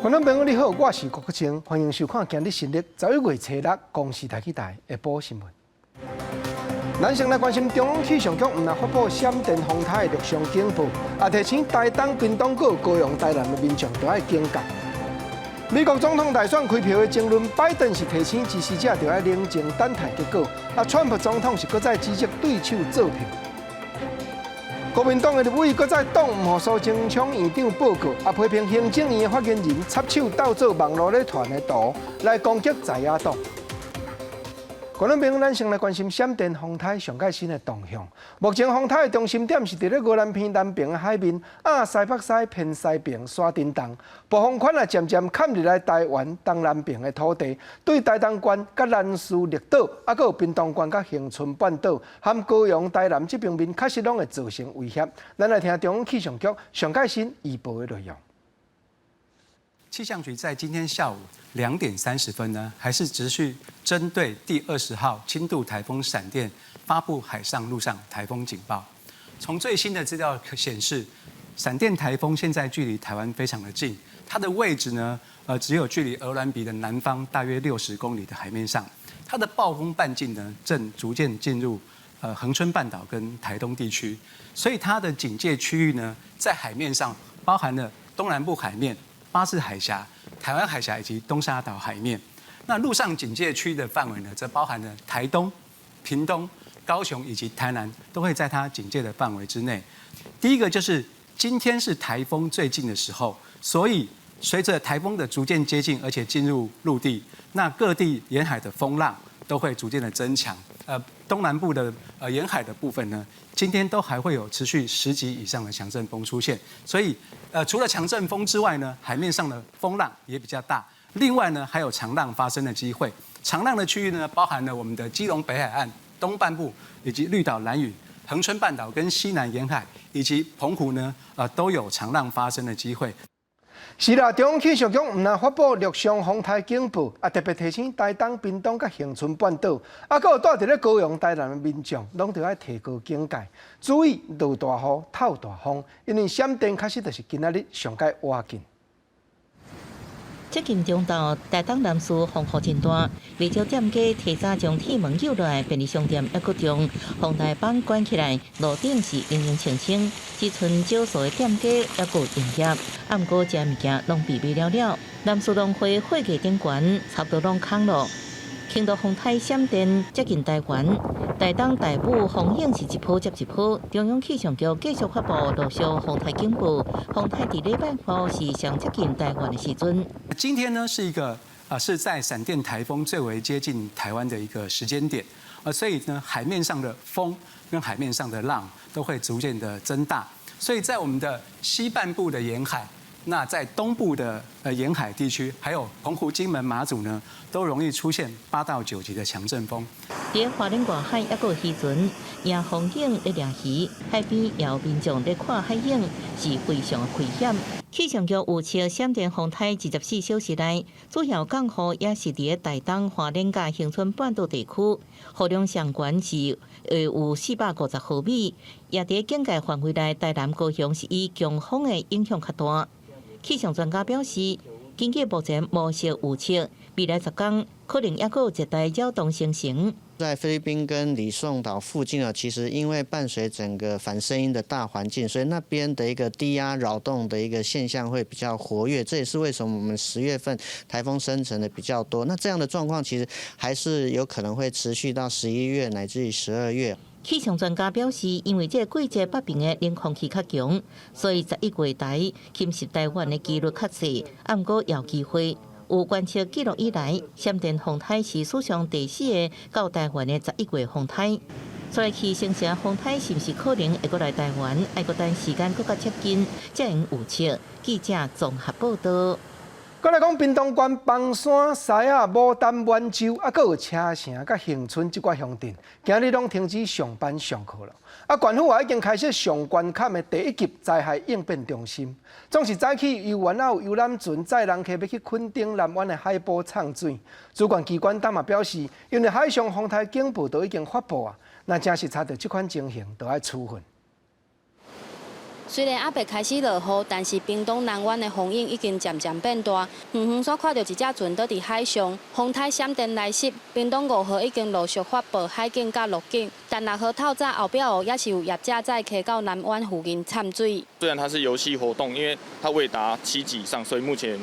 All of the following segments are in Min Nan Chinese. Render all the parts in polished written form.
觀眾朋友你好，我是郭國清，歡迎收看今日新曆11月初六公視台語台下晡新聞。咱先來關心中央氣象局毋但發布閃電風颱的陸上警報，也提醒台東、屏東閣高雄、台南的民眾著愛警覺。美國總統大選開票的爭論，拜登是提醒支持者著愛冷靜等待結果，啊，川普總統是閣再指責對手作票。國民黨的立委閣再擋毋予蘇貞昌院長報告，啊，批評行政院的發言人插手鬥做網路咧傳的圖來攻擊在野黨。觀眾朋友，咱先來關心閃電風颱上蓋新的動向。目前風颱的中心點是佇咧宜蘭偏南爿的海面，亞西北西偏西爿徙振動，暴風圈也漸漸嵌入來台灣東南爿的土地，對台東縣佮蘭嶼綠島，啊，閣有屏東縣佮恆春半島，含高雄、台南這邊面，確實攏會造成威脅。咱來聽中央氣象局上蓋新預報的內容。氣象局在今天下午2點30分呢，還是持續針對第20號輕度颱風閃電發布海上、陸上颱風警報。從最新的資料顯示，閃電颱風現在距離台灣非常的近，它的位置呢，只有距離鵝鑾鼻的南方大約60公里的海面上。它的暴風半徑呢，正逐漸進入恆春半島跟台東地區，所以它的警戒區域呢，在海面上包含了東南部海面、巴士海峽、台灣海峽以及東沙島海面。那陸上警戒區的範圍呢，則包含了台東、屏東、高雄以及台南，都會在它警戒的範圍之內。第一個就是今天是颱風最近的時候，所以隨着颱風的逐漸接近，而且進入陸地，那各地沿海的風浪都會逐漸的增強。東南部的沿海的部分呢，今天都還會有持續10級以上的強陣風出現，所以除了強陣風之外呢，海面上的風浪也比較大。另外呢，還有長浪發生的機會。長浪的區域呢，包含了我們的基隆北海岸東半部，以及綠島、蘭嶼、恆春半島跟西南沿海，以及澎湖呢，都有長浪發生的機會。是啦，中央氣象局毋但發布陸上風颱警報，啊，特別提醒台東、屏東佮恆春半島，啊，閣有住佇咧高雄、台南的民眾，攏著愛提高警戒，注意落大雨、透大風，因為閃電確實就是今仔日上蓋倚近。接近中晝，台東南勢風雨真大，袂少店家提早將鐵門扭落來，便利商店抑閣將防台板關起來，路頂是冷冷清清，只賰少數的店家抑閣有營業。啊，毋過食物件攏被賣了了。南勢農會貨架頂懸差不多攏空咯。輕度風颱閃電接近台灣，台東大武風影是一波接一波。中央氣象局繼續發布陸上風颱警報，風颱佇禮拜五是上接近台灣的時陣。今天呢是一個啊是在閃電颱風最為接近台灣的一個時間點，啊，所以呢海面上的風跟海面上的浪都會逐漸的增大，所以在我們的西半部的沿海，那在東部的沿海地區，還有澎湖、金門、馬祖呢，都容易出現8到9級的強陣風。佇花蓮外海抑閣有漁船，迎風景咧掠魚，海邊也有民眾咧看海景，是非常的危險。氣象局預測閃電風颱24小時內，主要降雨也是佇台東、花蓮佮恆春半島地區，雨量上懸是會有450毫米，也佇警戒範圍內，台南、高雄是以強風的影響較大。氣象專家表示，根據目前模式預測，未來10天可能抑閣有熱帶擾動生成。在菲律賓跟呂宋島附近呢，其實因為伴隨整個反聲音的大環境，所以那邊的一個低壓擾動的一個現象會比較活躍。這也是為什麼我們10月份颱風生成的比較多。那這樣的狀況其實還是有可能會持續到11月乃至於12月。氣象專家表示，因為這個季節北邊的冷空氣較強，所以11月台侵襲台灣的幾率較細。啊，毋過有機會。有觀測記錄以來，閃電風颱是史上第四个到台灣的十一月風颱。所以去生成風颱是毋是可能會閣來台灣？愛閣等時間閣較接近，才會預測。記者綜合報道。閣來講，屏東縣枋山、獅仔、牡丹、滿洲，啊，閣有車城、佮恆春這寡鄉鎮，今日攏停止上班上課了。啊，縣府也已經開設上關崁的第一級災害應變中心，總是早起遊園仔有遊覽船載人客欲去墾丁南灣的海埔泅水。主管機關當嘛表示，因為海上風颱警報都已經發布啊，若真是查著這款情形，就愛處分。雖然猶未開始落雨，但是屏東南灣的風湧已經漸漸變大。遠遠煞看著一隻船倒佇海上，風颱閃電來襲，屏東五號已經陸續發布海警佮陸警。但六號透早後壁湖也是有業者載客到南灣附近摻水。雖然它是遊戲活動，因為它未達7級以上，所以目前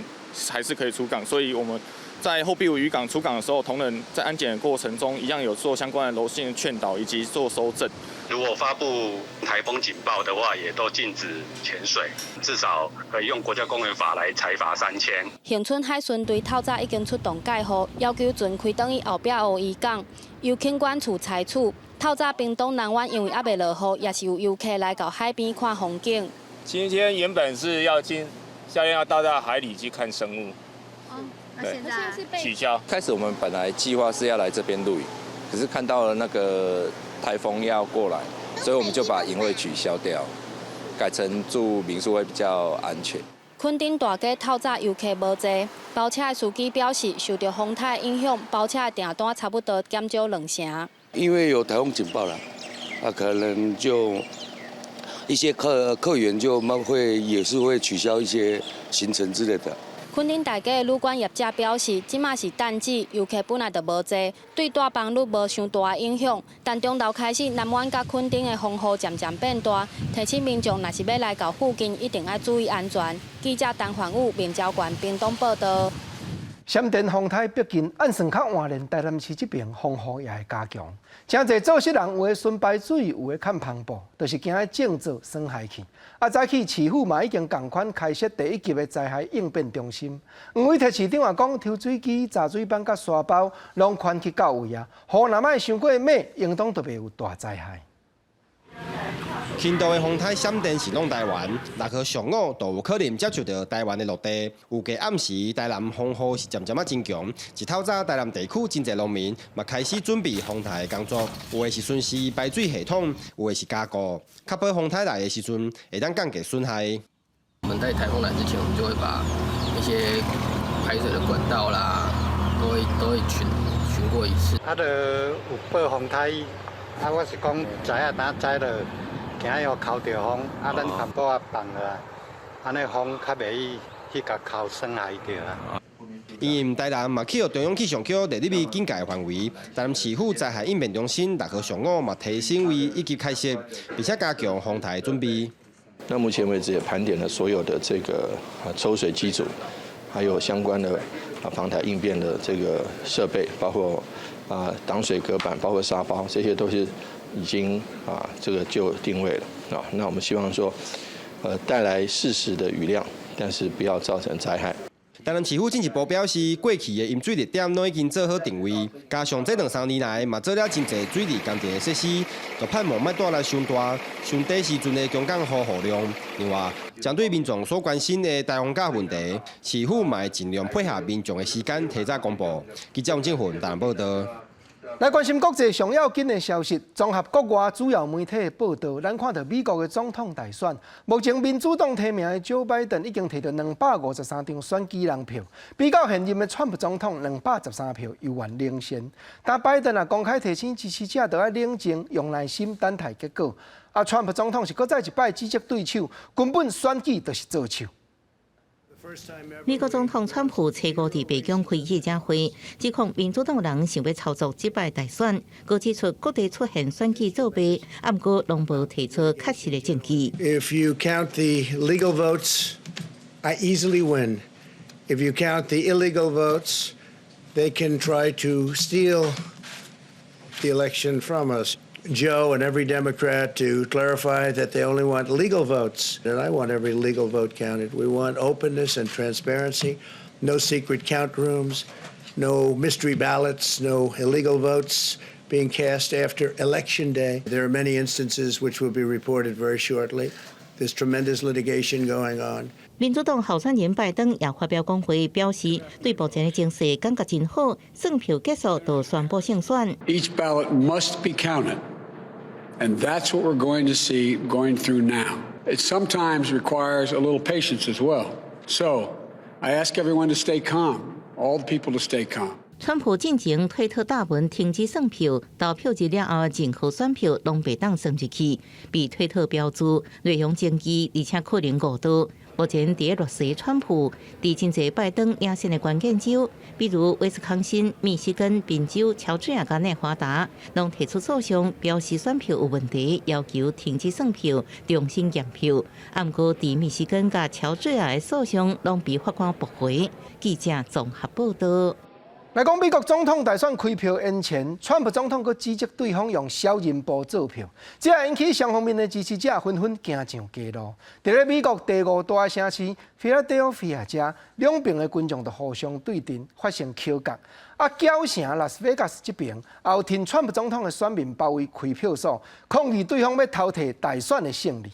還是可以出港。所以我們在後壁湖漁港出港的時候，同仁在安檢的過程中，一樣有做相關的柔性勸導以及做蒐證。如果發布颱風警報的話，也都禁止潛水，至少可以用國家公園法來裁罰3000。恆春海巡隊透早已經出動戒護，要求船開轉去後壁湖漁港，由輕管處裁處。透早屏東南灣因為猶未落雨，也是有遊客來到海邊看風景。今天原本是要進，夏天要到大海裡去看生物。哦，那現在取消。開始我們本來計劃是要來這邊露營，可是看到了那個颱風要過來，所以我們就把營位取消掉，改成住民宿會比較安全。墾丁大街透早遊客無濟，包車的司機表示，受著風颱影響，包車的訂單差不多減少兩成。因為有颱風警報了，啊，可能就一些客源就會也是會取消一些行程之類的。墾丁大街的旅館業者表示，這馬是淡季，遊客本來就無濟，對帶房率無傷大影響。但中晝開始，南灣佮墾丁的風雨漸漸變大，提醒民眾若是欲來到附近，一定愛注意安全。記者陳焕武、明昭縣屏東報道。閃電風颱逼近，按算較換連台南市這邊風雨也會加強。誠濟做事人有的巡排水，有的崁帆布，就是驚咧種做損害去。啊，早起市府嘛已經仝款開設第一級的災害應變中心。黃偉哲市長也講，抽水機、閘水板佮沙包攏寬去到位啊。雨若莫傷過猛，應當就袂有大災害。輕度的風颱閃電是攏台灣，6號上午就有可能接觸著台灣的陸地。預計暗時台南風雨是漸漸仔增強。一透早台南地區真濟農民嘛開始準備風颱的工作，有的是巡視排水系統，有的是加固，確保風颱來的時陣會當降低損害。我們在颱風來之前，我們就會把一些排水的管道啦，都會巡過一次。啊，就有報風颱，啊，我是講知影當知著。驚予剾著風，啊，咱帆布仔放落來，按呢風較袂去共剾損害著啊。因應台南嘛去予中央氣象局列入警戒範圍，台南市府災害應變中心6號上午嘛提升為一級開設，並且加強風颱準備。那目前為止也盤點了所有的這個抽水機組，還有相關的防台應變的這個設備，包括擋水隔板，包括沙包，這些都是已經這個就定位了啊。那我們希望說，帶來適時的雨量，但是不要造成災害。台南市府進一步表示，過去的飲水熱點攏已經做好定位，加上這兩三年來嘛做了真濟水利工程的設施，就盼望莫帶來傷大、傷短時陣的強降雨雨量。另外，針對民眾所關心的台風假問題，市府嘛會盡量配合民眾的時間提早公布。記者王正雲台南報道。來關心國際上要緊的消息，綜合國外主要媒體的報道，咱看到美國的總統大選，目前民主黨提名的蔣拜登已經提著253張選舉人票，比較現任的川普總統213票猶原領先。但拜登也公開提醒支持者，著愛冷靜，用耐心等待結果。啊，川普總統是閣再一擺指責對手，根本選舉就是作秀。美國總統川普初五佇白宮開記者會，指控民主黨人想欲操作這擺大選，閣指出各地出現選舉作弊，毋過攏無提出確實的證據。 If you count the legal votes, I easily win. If you count the illegal votes, they can try to steal the election from us. Joe and every Democrat to clarify that they only want legal votes. And I want every legal vote counted. We want openness and transparency, no secret count rooms, no mystery ballots, no illegal votes being cast after Election Day. There are many instances which will be reported very shortly. There's tremendous litigation going on. 民主黨候選人拜登也發表講話，表示對目前的情勢感覺真好，算票結束就宣布勝選。 Each ballot must be counted, and that's what we're going to see going through now. It sometimes requires a little patience as well. So I ask everyone to stay calm, all the people to stay calm. 川普進前推特貼文停止算票，投票日了後任何選票攏袂當算入去，被推特標註內容爭議，而且可能誤導。目前佇咧劣勢，川普佇真濟拜登領先的關鍵州，比如威斯康辛、密西根、賓州、喬治亞佮內華達，攏提出訴訟，表示選票有問題，要求停止算票、重新驗票。啊，毋過佇密西根佮喬治亞的訴訟攏被法官駁回。記者綜合報道。來講美國總統大選開票延前，川普總統閣指責對方用小人簿做票，這也引起雙方面的支持者紛紛行上街路。佇咧美國第五大城市菲拉德菲亞遮，兩邊的群眾就互相對陣，發生口角。啊，攪城拉斯維加斯這邊，也有挺川普總統的選民包圍開票所，抗議對方欲偷提大選的勝利。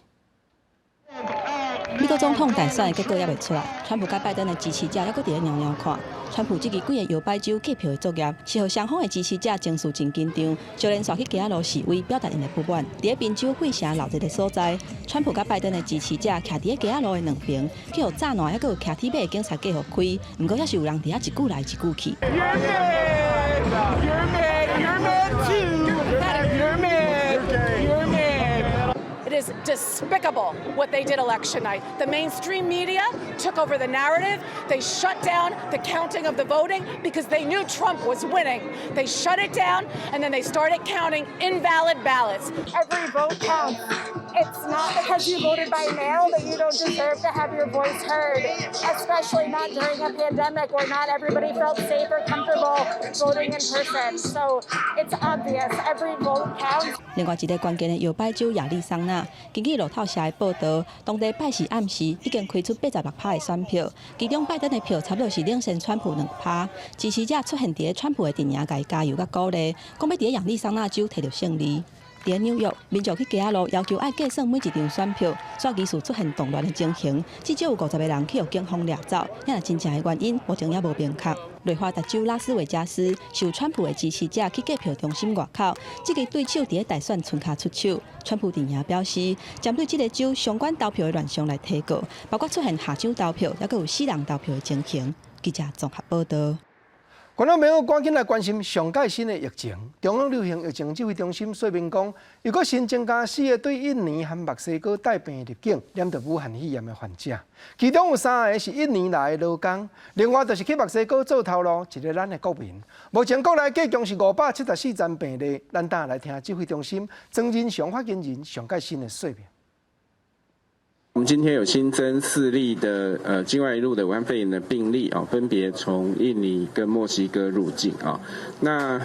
美國總統大選的結果猶未出來，川普佮拜登的支持者猶閣佇咧蟯蟯看。川普這支幾个搖擺州計票的作業，是予雙方的支持者情緒真緊張，就連續去街仔路示威，表達𪜶的不滿。佇咧賓州費城鬧熱的所在，川普佮拜登的支持者徛佇咧街仔路的兩邊，去予柵欄，猶閣有騎鐵馬的警察隔予開。毋過，猶是有人佇遐一句來一句去。 You're mad. You're mad. You're mad too. You're mad. You're mad. It is despicable what they did election night. The mainstream media took over the narrative. They shut down the counting of the voting because they knew Trump was winning. They shut it down and then they started counting invalid ballots. Every vote counts. It's not because you voted by mail that you don't deserve to have your voice heard, especially not during a pandemic where not everybody felt safe or comfortable voting in person. So it's obvious every vote counts. 另外一个關鍵的搖擺州亞利桑那，根據路透社的報道，當地拜四暗時已經開出86趴的選票，其中拜登的票差不多是領先川普2趴。支持者出現佇咧川普的陣營，共伊加油佮鼓勵，講欲佇咧亞利桑那州提著勝利。佇咧紐約，民眾去街仔路要求愛計算每一張選票，煞疑似出現動亂的情形，至少有50個人去予警方掠走，但真正的原因目前猶無明確。內華達州拉斯維加斯受川普的支持者去計票中心外口，這个對手佇咧大選村跤出手。川普陣營表示，針對這个州相關投票的亂象來提告，包括出現下週投票，猶閣有死人投票的情形。記者綜合報道。觀眾朋友，趕緊來關心上蓋新的疫情。中央流行疫情指揮中心說明講，又閣新增加四个對印尼和墨西哥帶病入境、染著武漢肺炎的患者，其中有三个是印尼來的勞工，另外就是去墨西哥做頭路一个咱的國民。目前國內計共是574宗病例。咱等下來聽指揮中心莊人祥發言人上蓋新的說明。我們今天有新增四例的境外移入的武漢肺炎的病例啊，分別從印尼跟墨西哥入境啊。那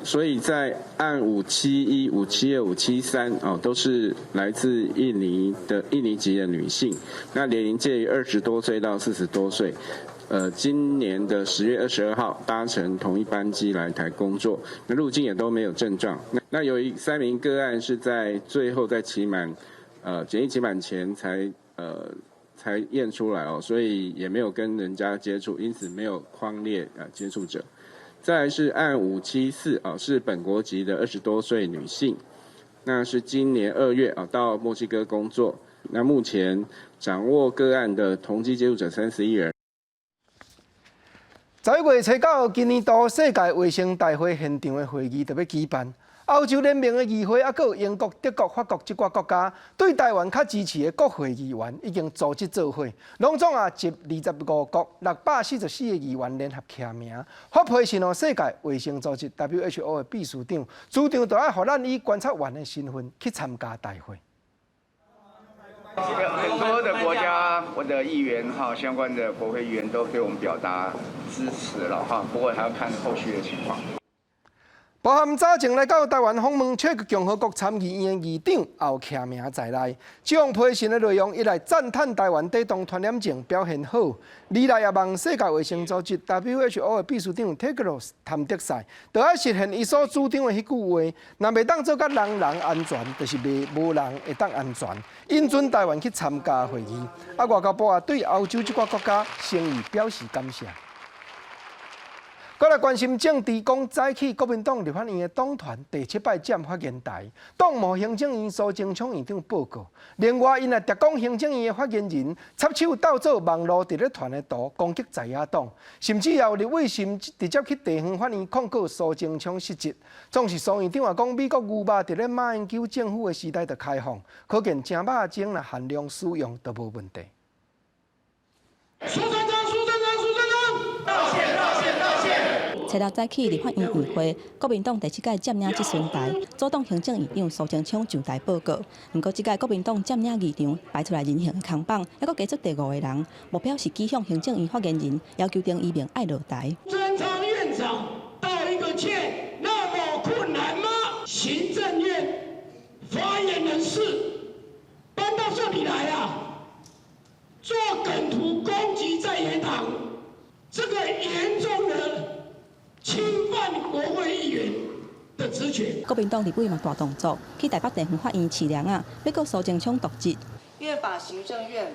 所以在案571、572、573哦，都是來自印尼的印尼籍的女性，那年齡介於20多歲到40多歲。今年的10月22號搭乘同一班機來台工作，那入境也都沒有症狀。那有三名個案是在最後在期滿。檢疫期滿前才驗出來哦，所以也沒有跟人家接觸，因此沒有匡列接觸者。再來是案574啊，是本國籍的20多歲女性，那是今年2月啊到墨西哥工作，那目前掌握個案的同機接觸者31人。11月初九，今年度世界衛生大會現場的會議就欲舉辦。歐洲聯盟的議會，猶閣有英國、德國、法國這寡國家對台灣較支持的國會議員已經組織做伙，攏總也集25國644個議員聯合簽名，發批信予世界衛生組織 WHO 的秘書長，主張著愛予咱以觀察員的身份去參加大會。很多的國家，我的議員哈，相關的國會議員都對我們表達支持了哈，不過還要看後續的情況。包含早前來到台灣訪問捷克共和國參議院議長，也有簽名在內。這項批信的內容，一來讚嘆台灣抵擋傳染症表現好，二來也望世界衛生組織 WHO 的秘書長特德羅斯譚德塞，著愛實現伊所主張的彼句話：若袂當做甲人人安全，就是袂無人會當安全。允准台灣去參加會議。啊，外交部也對歐洲這寡國家誠意表示感謝。閣來關心政治，講早起國民黨立法院的黨團第七擺佔發言台，黨目行政院蘇貞昌院長報告。另外，𪜶也逐講行政院的發言人插手鬥做網路佇咧傳的圖，攻擊在野黨，甚至也有立委甚至直接去地方法院控告蘇貞昌失職。總是蘇院長也講，美國牛肉佇咧馬英九政府的時代就開放，可見食肉精若限量使用都無問題。蘇貞昌，蘇貞昌，蘇貞昌，道歉，道歉，道歉。初六早起立法院院會，國民黨第七屆佔領質詢台，阻擋行政院長蘇貞昌上台報告。毋過，這屆國民黨佔領議場，擺出來人形的扛棒，猶閣加出第五個人，目標是指向行政院發言人，要求陳怡明愛落台。貞昌院長道一個歉，那麼困難嗎？行政院發言人室搬到這裡來啊，做梗圖攻擊在野黨，這個嚴重的侵犯國會議員的職權。國民黨立委嘛大動作，去台北地方法院飼梁仔，欲告蘇貞昌瀆職。因為把行政院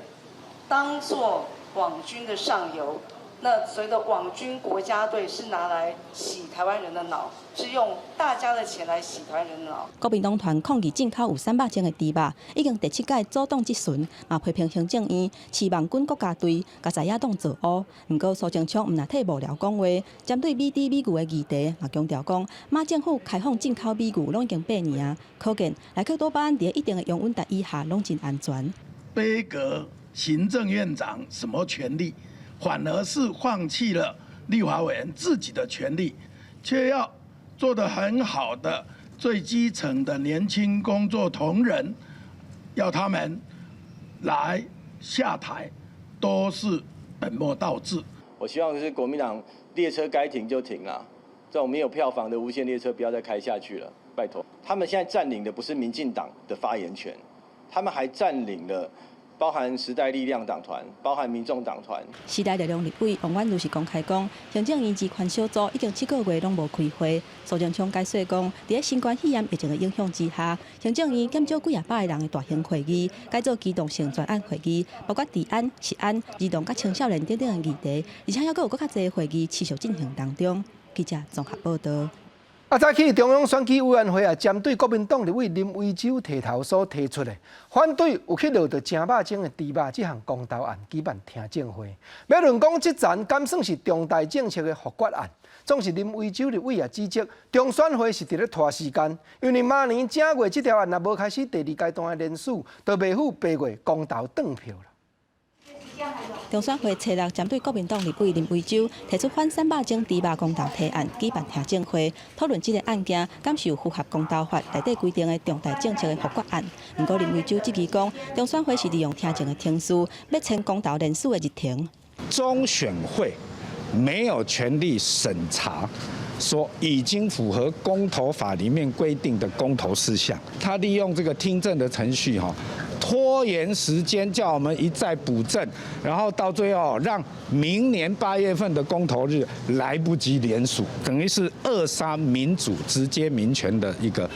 當作網軍的上游，那所謂的網軍國家隊是拿來洗台灣人的腦，是用大家的錢來洗台灣人的腦。國民黨團抗議進口有三百種的豬肉，已經第七屆阻擋質詢，嘛批評行政院飼網軍國家隊，共在野黨做烏。毋過蘇貞昌毋但替幕僚講話，針對美豬美牛的議題，嘛強調講，馬政府開放進口美牛攏已經八年啊，可見萊克多巴胺佇一定的容溫值以下攏真安全。杯葛行政院長什麼權力？反而是放棄了立法委員自己的權利，卻要做得很好的最基層的年輕工作同仁，要他們來下台，都是本末倒置。我希望是國民黨列車該停就停了，這種沒有票房的無限列車不要再開下去了，拜託。他們現在佔領的不是民進黨的發言權，他們還佔領了。包含時代力量黨團，包含民眾黨團。時代力量立委王婉諭是公開講，行政院治權小組已經7個月攏無開會。蘇貞昌解釋講，佇咧新冠肺炎疫情的影響之下，行政院減少幾仔百个人的大型會議，改做機動性專案會議，包括治安、食安、兒童佮青少年等等的議題，而且猶閣有閣較濟會議持續進行當中。記者綜合報道。啊，早起中央選舉委員會啊，針對國民黨立委林為洲提頭所提出的反對有去落著食肉精的豬肉這項公投案舉辦聽證會，欲論講這層敢算是重大政策的複決案，總是林為洲立委也指責中選會是佇咧拖時間，因為明年正月這條案若無開始第二階段的聯署，就袂赴八月公投斷票啦。中選會初六針對國民黨立委林為洲提出反三肉精豬肉公投提案，舉辦聽證會，討論這個案件，敢是有符合公投法內底規定的重大政策的複決案。毋過林為洲質疑講，中選會是利用聽證的程序，欲遷公投聯署的日程。中選會沒有權力審查，說已經符合公投法裡面規定的公投事項，他利用這個聽證的程序，哈。拖延時間，叫我們一再補正，然後到最後讓明年8月份的公投日來不及聯署，等於是扼殺民主、直接民權的一個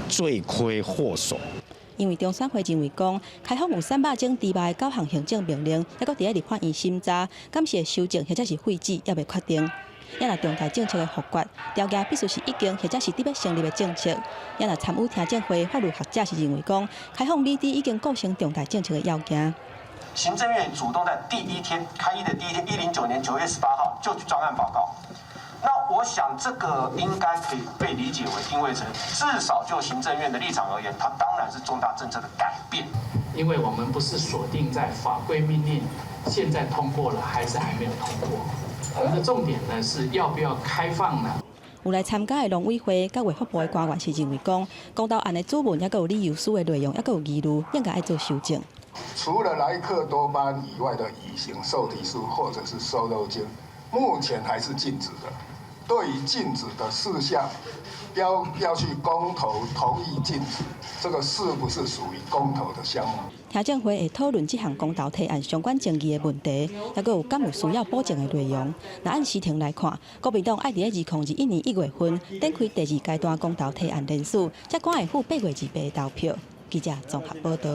罪魁禍首。因為中選會認為講，開放有三百種豬肉的九項行政命令，猶閣佇咧立法院審查，敢是會修正或者是廢止，猶未確定。猶若重大政策的複決，條件必須是已經或者是佇欲成立的政策。猶若參與聽證會法律學者是認為講，開放美豬已經構成重大政策的要件。行政院主動在第一天開議的第一天，109年9月18號就專案報告。那我想這個應該可以被理解為定位成，至少就行政院的立場而言，它當然是重大政策的改變。因為我們不是鎖定在法規命令現在通過了，還是還沒有通過。我們的重點呢是要不要開放呢？有來參加的農委會佮衛福部的官員是認為講，公投案的主文猶閣有理由書的內容，猶閣有疑慮，應該愛做修正。除了萊克多巴胺以外的乙型受體素或者是瘦肉精，目前還是禁止的。對於禁止的事項，要去公投同意禁止，這個是不是屬於公投的項目？聽證會會討論這項公投提案相關爭議的問題，猶閣有敢有需要補正的內容。若按時程來看，國民黨愛佇咧2021年1月份展開第二階段公投提案聯署，才趕會赴8月28投票。記者綜合報道。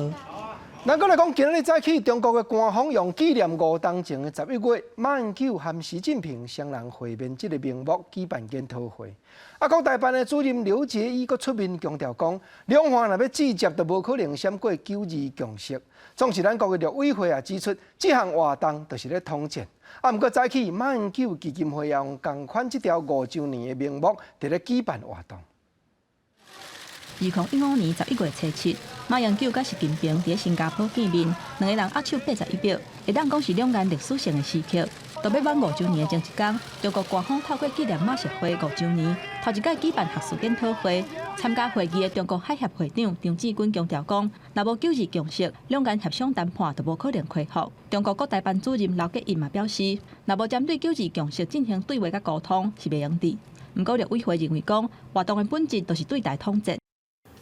咱閣來講，今日早起，中國的官方用紀念五冬前的11月，馬英九和習近平雙人會面這个名目舉辦研討會。啊，國台辦的主任劉結一閣出面強調講，兩岸若欲直接，就無可能閃過九二共識。總是咱國的陸委會也指出，這項活動就是咧統戰。啊，毋過早起馬英九基金會也用仝款這條五週年的名目，佇咧舉辦活動。2015年11月初7，馬英九佮習近平佇新加坡見面，兩个人握手81秒，會當講是兩岸歷史性的時刻。就欲滿五週年的前一工，中國官方透過紀念馬習會五週年，頭一擺舉辦學術研討會。參加會議的中國海協會長張志軍強調講，若無九二共識，兩岸協商談判就無可能恢復。中國國台辦主任劉結一嘛表示，若無針對九二共識進行對話佮溝通，是袂用得。毋過陸委會認為講，活動的本質就是對台統戰。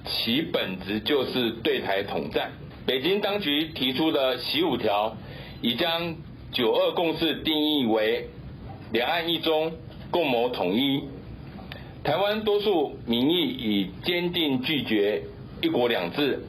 其本質就是對台統戰。北京當局提出的習五條，已將九二共識定義為兩岸一中、共謀統一。台灣多數民意已堅定拒絕一國兩制，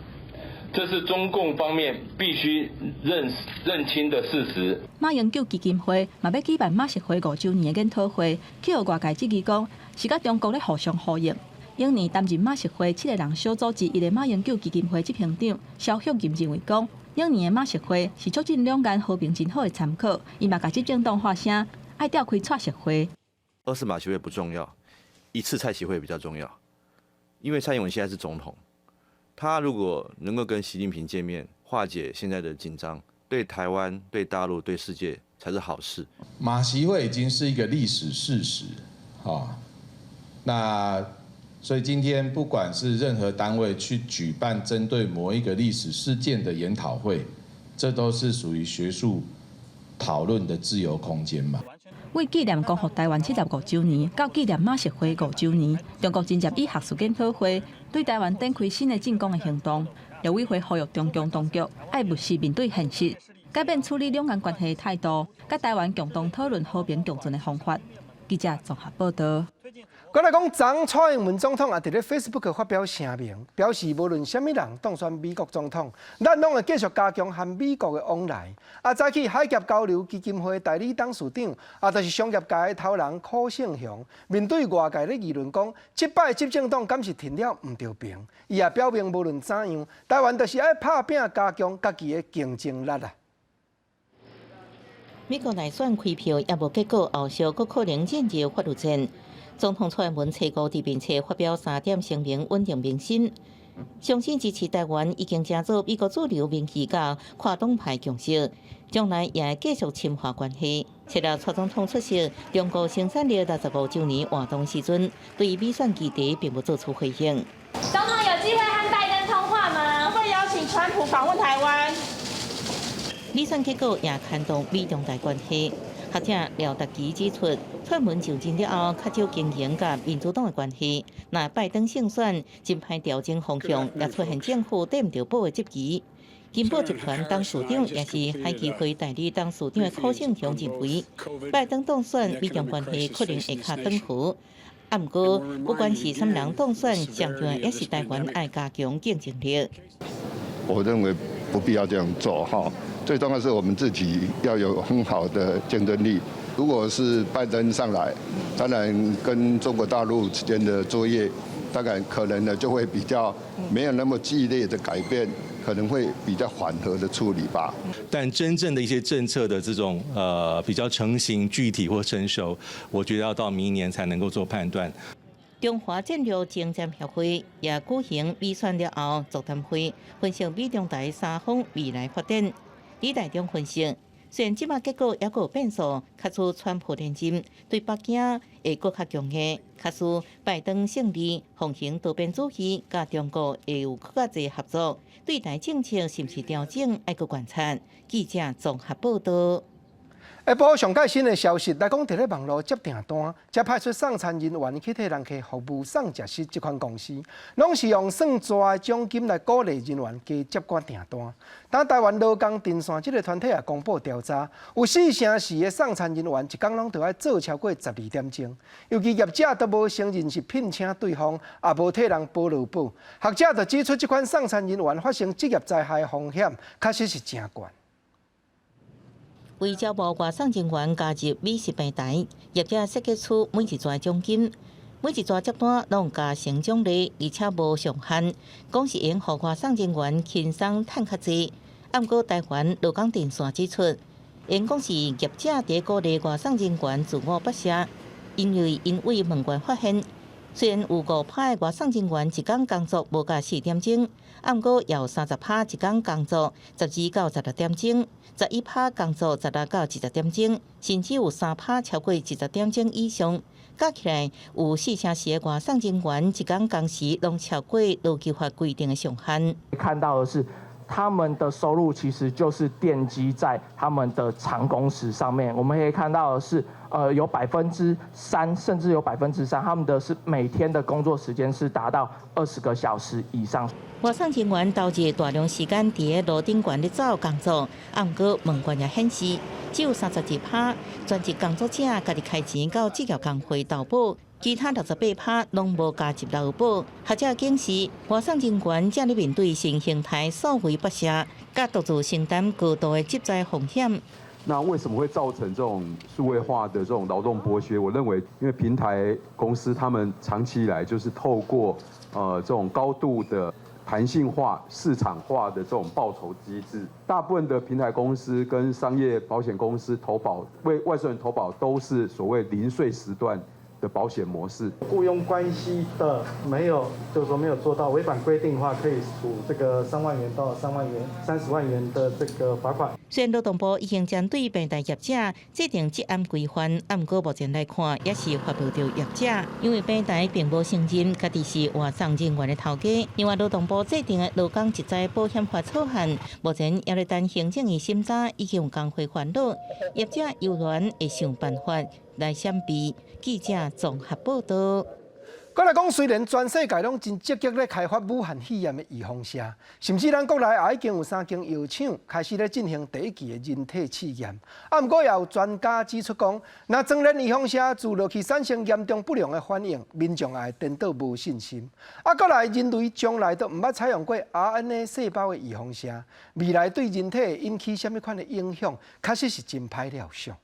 這是中共方面必須認清的事實。馬英九基金會嘛欲舉辦馬習會五週年的研討會，去予外界質疑講是佮中國咧互相呼應。永年擔任馬習會七个人小組之一的馬英九基金會執行長蕭旭吟認為講，永年的馬習會是促進兩岸和平真好的參考。伊嘛共執政黨發聲，愛調開蔡習會。二次馬習會不重要，一次蔡習會比較重要，因為蔡英文現在是總統，他如果能夠跟習近平見面，化解現在的緊張，對台灣、對大陸、對世界才是好事。馬習會已經是一個歷史事實，哈，那。所以今天不管是任何單位去舉辦針對某一個歷史事件的研討會，這都是屬於學術討論的自由空間嘛。為紀念光復台灣75週年，到紀念馬習會五週年，中國真正以學術研討會對台灣展開新的進攻的行動。陸委會呼籲中共當局愛務實面對現實，改變處理兩岸關係的態度，佮台灣共同討論和平共存的方法。記者綜合報道。閣來講，昨蔡英文總統也佇咧 Facebook 發表聲明，表示無論啥物人當選美國總統，咱攏會繼續加強和美國的往來。啊，早起海峽交流基金會代理董事長，啊，就是商業界的頭人柯勝雄，面對外界咧議論講，這擺執政黨敢是停了毋著爿？伊也表明無論怎樣，台灣就是愛拍拚加強家己的競爭力啊。美國大選開票猶無結果，後續閣可能進入法律戰。總統蔡英文初五佇面冊發表三點聲明，穩定民心，相信支持台灣已經成做美國主流民意佮跨黨派共識，將來也會繼續深化關係。除了蔡總統出席中國生產力65週年活動時陣，對美選議題並無做出回應。總統有機會和拜登通話嗎？會邀請川普訪問台灣。美選結果也牽動美中台關係。學者廖達基指出，蔡英文就任了後，較少經營佮民主黨的關係。若拜登勝選，真歹調整方向，也出現政府綴毋著寶的質疑。金寶集團董事長也是海基會代理董事長的柯勝雄認為，拜登當選，美中關係可能會較轉好。啊，毋過不管是啥物人當選，上重要也是台灣愛加強競爭力。我認為不必要這樣做哈。最重要是我們自己要有很好的競爭力。如果是拜登上來，當然跟中國大陸之間的作業，大概可能呢就會比較沒有那麼劇烈的改變，可能會比較緩和的處理吧。但真正的一些政策的這種比較成型、具體或成熟，我覺得要到明年才能夠做判斷。中華戰略前瞻協會也舉行美選了後座談會，分析美中台三方未來發展。李大中分析，雖然這馬結果猶閣有變數，假使川普連任對北京會閣較強硬，假使拜登勝利，奉行多邊主義，佮中國會有閣較濟合作，對台政策是毋是調整，愛閣觀察。記者綜合報道。下晡上蓋新的消息來講，佇咧網路接訂單，才派出送餐人員去替人客服務送食食，這款公司攏是用算紙的獎金來鼓勵人員加接寡訂單。但台灣勞工陣線這个團體也公布調查，有四成四的送餐人員一工攏著愛做超過12點鐘，尤其業者都無承認是聘請對方，也無替人保勞保。學者就指出，這款送餐人員發生職業災害風險，確實是誠懸。為招募外送人員加入美食平台，業者設計出每一單獎金，每一單接單攏加成獎勵，而且無上限，講是會予外送人員輕鬆趁較濟。毋過台灣勞工陣線指出，𪜶講是業者佇鼓勵外送人員自我剝削，因為𪜶對門關發現，雖然有5%的外送人員一工工作無夠4點鐘，毋過有30%一工工作12到16點鐘，11%工作16到20點鐘，甚至有3%超過20點鐘以上。加起來有四成四的外送人員一工工時攏超過勞基法規定的上限。看到的是，他們的收入其實就是奠基在他們的長工時上面。我們可以看到的是，有3%，甚至有3%，他們的是每天的工作時間是達到20個小時以上。外送人員投入大量時間佇咧路頂懸咧走工作，毋過問卷也顯示，只有32%全職工作者家己開錢到職業工會投保，其他68%攏無加入勞保。學者警示，外送人員正咧面對新形態數位剝削，佮獨自承擔高度的職災風險。那為什麼會造成這種數位化的這種勞動剝削？我認為，因為平台公司他們長期以來就是透過這種高度的彈性化、市場化的這種報酬機制，大部分的平台公司跟商業保險公司投保為外送員投保都是所謂零碎時段的保險模式。僱傭關係的沒有，就是說沒有做到違反規定的話，可以處這個3萬元到3萬元、30萬元的這個罰款。雖然勞動部已經針對平台業者制定職安規範，毋過目前來看，也是罰無著業者，因為平台並無承認家己是外送人員的頭家。另外，勞動部制定的勞工職災保險法草案，目前猶咧等行政院審查，已經有工會煩惱，業者猶原會想辦法來閃避。記者綜合報道。閣來講，雖然全世界攏真積極咧開發武漢肺炎的預防射，甚至咱國內也已經有三間藥廠開始咧進行第一期的人體試驗。啊，毋過也有專家指出講，若裝然預防射注落去產生嚴重不良的反應，民眾也會顛倒無信心。啊，閣來人類從來都毋捌採用過 RNA 細胞的預防射，未來對人體會引起啥物款的影響，確實是真歹料想。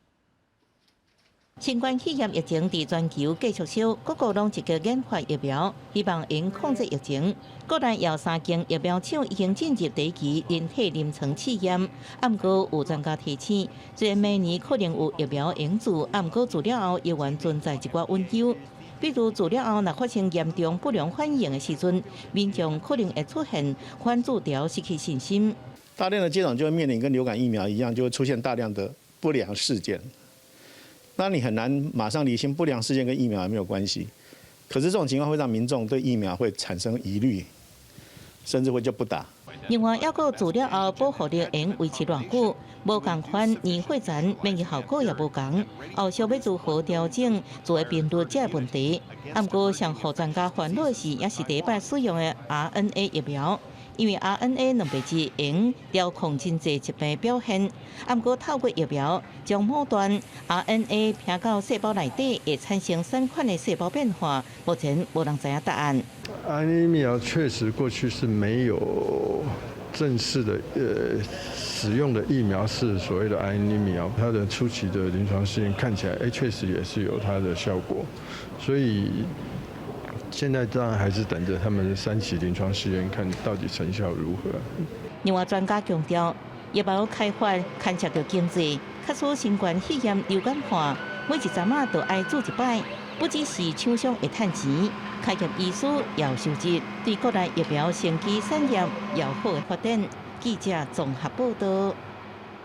新冠肺炎疫情佇全球繼續燒，各國攏積極研發疫苗，希望能控制疫情。國內有三間疫苗廠已經進入第一期人體臨床試驗，毋過有專家提醒，雖然明年可能有疫苗會注，毋過注了後猶原存在一寡隱憂，比如注了後若發生嚴重不良反應的時陣，民眾可能會出現反注潮失去信心。大量的接種就會面臨跟流感疫苗一樣，就會出現大量的不良事件。那你很難馬上釐清不良事件跟疫苗有沒有關係，可是這種情況會讓民眾對疫苗會產生疑慮，甚至會就不打。另外，抑閣注了後保護力會維持偌久，無仝款年歲層免疫效果也無仝，後續欲如何調整注的頻率這個問題。毋過，上予專家煩惱的是，也是第一擺使用的 RNA 疫苗。因為 RNA 蛋白質會調控真濟疾病表現，毋過透過疫苗將末端 RNA 拚到細胞內底，會產生啥款的細胞變化？目前無人知影答案。 RNA 疫苗確實過去是沒有正式的使用的疫苗是所謂的 RNA 疫苗，它的初期的臨床試驗看起來，確實也是有它的效果，所以。現在當然還是等着他們三期臨床試驗，看到底成效如何。另外，專家強調，疫苗開發牽涉著經濟，假使新冠肺炎流感化，每一針仔都愛注一擺，不只是廠商會趁錢，開業醫師也有收入，對國內疫苗生技產業有好的發展。記者綜合報道。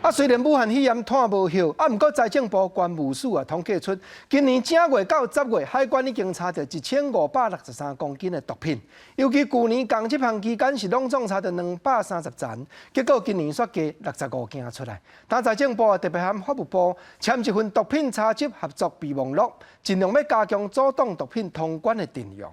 啊，雖然武漢肺炎湠無藥，啊，毋過財政部關務署啊統計出，今年正月到10月，海關已經查著1563公斤的毒品。尤其舊年仝這項期間是攏總查著230層，結果今年煞加65件出來。但財政部啊特別和法務部簽一份毒品查緝合作備忘錄，盡量欲加強阻擋毒品通關的陣容。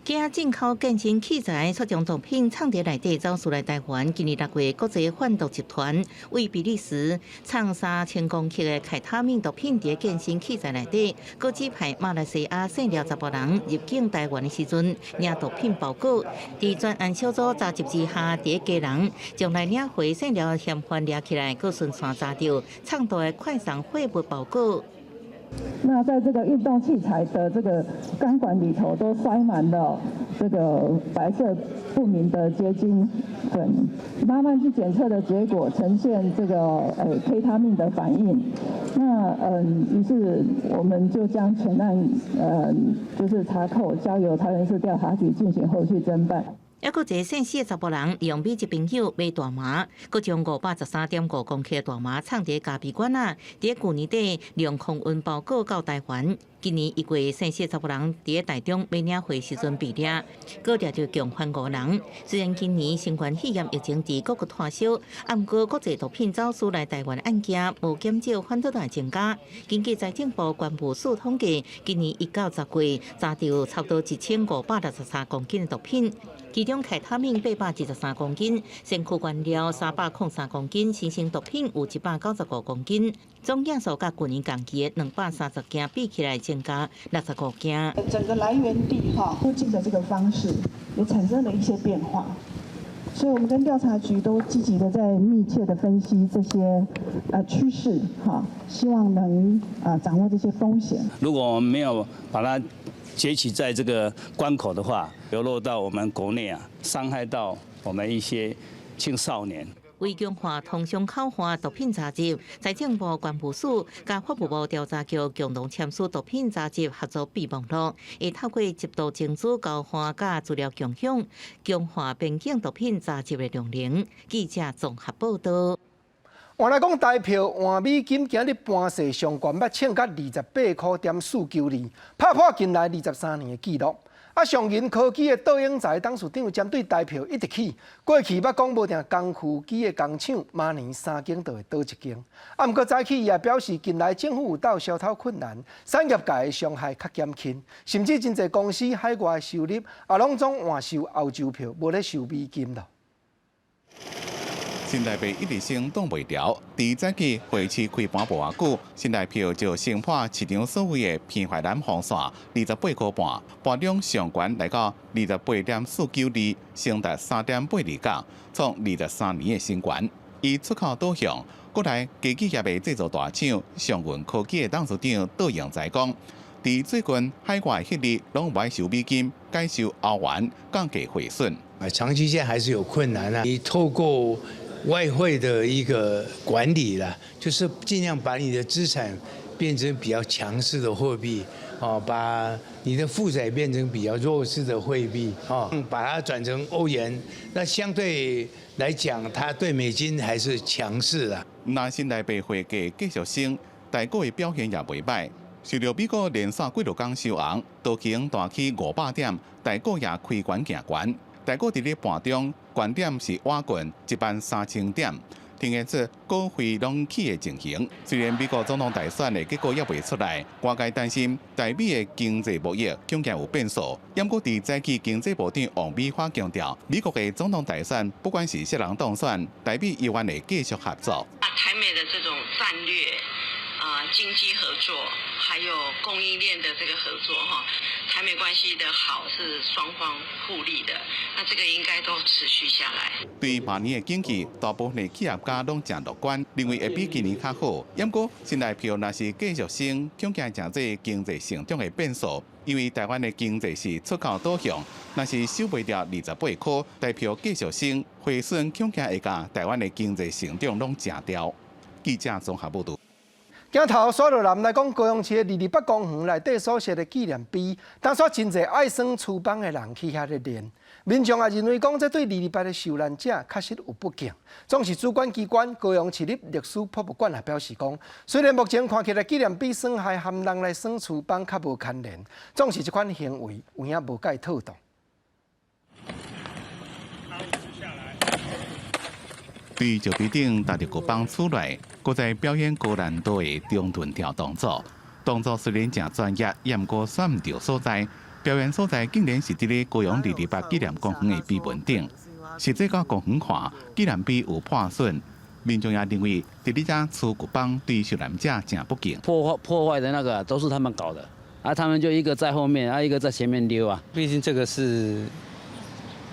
驚進口健身器材，卻將毒品藏佇內底走私來台灣。今年6月，國際販毒集團為比利時藏3000公克的開他命毒品佇健身器材內底，閣指派馬來西亞姓廖查埔人入境台灣的時陣，領毒品包裹。佇專案小組查緝之下，佇基隆將來領回姓廖嫌犯掠起來，閣順紲查著藏毒的快送貨物包裹。那在這個運動器材的這個鋼管裡頭都塞滿了這個白色不明的結晶粉，慢慢去檢測的結果呈現這個K 他命的反應。那於是我們就將全案就是查扣，交由桃園市調查局進行後續偵辦。抑閣一个姓謝的查埔人，利用美籍朋友買大麻，閣將513.5公克大麻藏佇咖啡罐仔，佇舊年底利用空運包裹到台灣。今年1月，姓謝查埔人佇台中欲領貨時陣被掠，閣掠著共犯五人。雖然今年新冠肺炎疫情佇各國拖燒，毋過國際毒品走私來台灣案件無減少，反倒來增加。根據財政部關務署統計，今年1到10月查著差不多1563公斤的毒品。其中開他命823公斤，先驅原料303公斤，新型毒品有195公斤，總件數佮舊年仝期的230件比起來增加65件。整個來源地哈入境的這個方式也產生了一些變化，所以我們跟調查局都積極的在密切的分析這些趨勢哈，希望能掌握這些風險。如果我們沒有把它截取在這個關口的話，流落到我們國內啊，傷害到我們一些青少年。為強化通商口岸毒品查緝，財政部關務署佮法務部調查局共同簽署毒品查緝合作備忘錄，會透過緝毒情資交換佮資料共享，強化邊境毒品查緝的量能。記者綜合報導。換來講，台票換美金今日盤勢上懸，欲衝到28.492塊，拍破近來23年的紀錄。啊，上銀科技的杜英才董事長針對台票一直起，過去捌講無定工具機的工廠，明年三間就會倒一間。啊，毋過早起伊也表示，近來政府有鬥小偷困難，產業界的傷害較減輕，甚至真濟公司海外收入也攏總換收歐洲票，無咧收美金咯。新台幣一直升擋袂牢，佇早起匯市開盤無偌久，新台票就升破市場所謂的天花板防線28.5塊，盤中上懸來到28.492，升達3.82角，創23年的新懸。以出口導向，國內家具業的製造大廠上雲科技的董事長杜英才講，佇最近海外獲利攏無愛收美金，改收歐元，降低匯損。啊，長期間還是有困難啊。你透過外匯的一個管理啦，就是盡量把你的資產變成比較強勢的貨幣，哦，把你的負債變成比較弱勢的貨幣，哦，把它轉成歐元，那相對來講，它對美金還是強勢的。若新台幣匯價繼續升，台股的表現也袂䆀。受著美股連續幾落工收紅，道瓊彈起500點，台股也開懸行懸。台股佇咧盤中，懸點是倚近1萬3000點，呈現出股匯攏起的情形。雖然美國總統大選的結果猶未出來，外界擔心台美的經濟貿易恐驚有變數。毋過佇早起經濟部長王美花強調，美國的總統大選不管是啥人當選，台美猶原會繼續合作。台美的這種戰略啊，經濟合作，還有供應鏈的這個合作，哈，台美關係的好是雙方互利的，那這個應該都持續下來。對明年的景氣，大部分的企業家攏誠樂觀，認為會比今年較好。毋過，新台票若是繼續升，恐驚成做經濟成長的變數。因為台灣的經濟是出口導向，若是守袂牢28塊，台票繼續升，匯損恐驚會共台灣的經濟成長攏食掉。記者綜合報導。鏡頭紲落來，來講高雄市的二二八公園內底所設的紀念碑，當初真濟愛耍粗枋的人去遐咧練。民眾也認為講，這對二二八的受難者確實有不敬。總是主管機關高雄市立歷史博物館也表示講，雖然目前看起來紀念碑損害和人來耍粗枋較無牽連，總是這款行為有影無蓋妥當。對石碑頂踏著鼓枋出來，閣在表演高難度的中盾跳動作，動作雖然誠專業，也毋過選毋著所在。表演所在竟然是佇咧高雄二二八紀念公園的碑文頂。實際到公園看，紀念碑有破損，民眾也認為佇咧遮吹鼓枋對受難者誠不敬。破壞的那個都是他們搞的，啊，他們就一個在後面，啊，一個在前面溜啊。畢竟這個是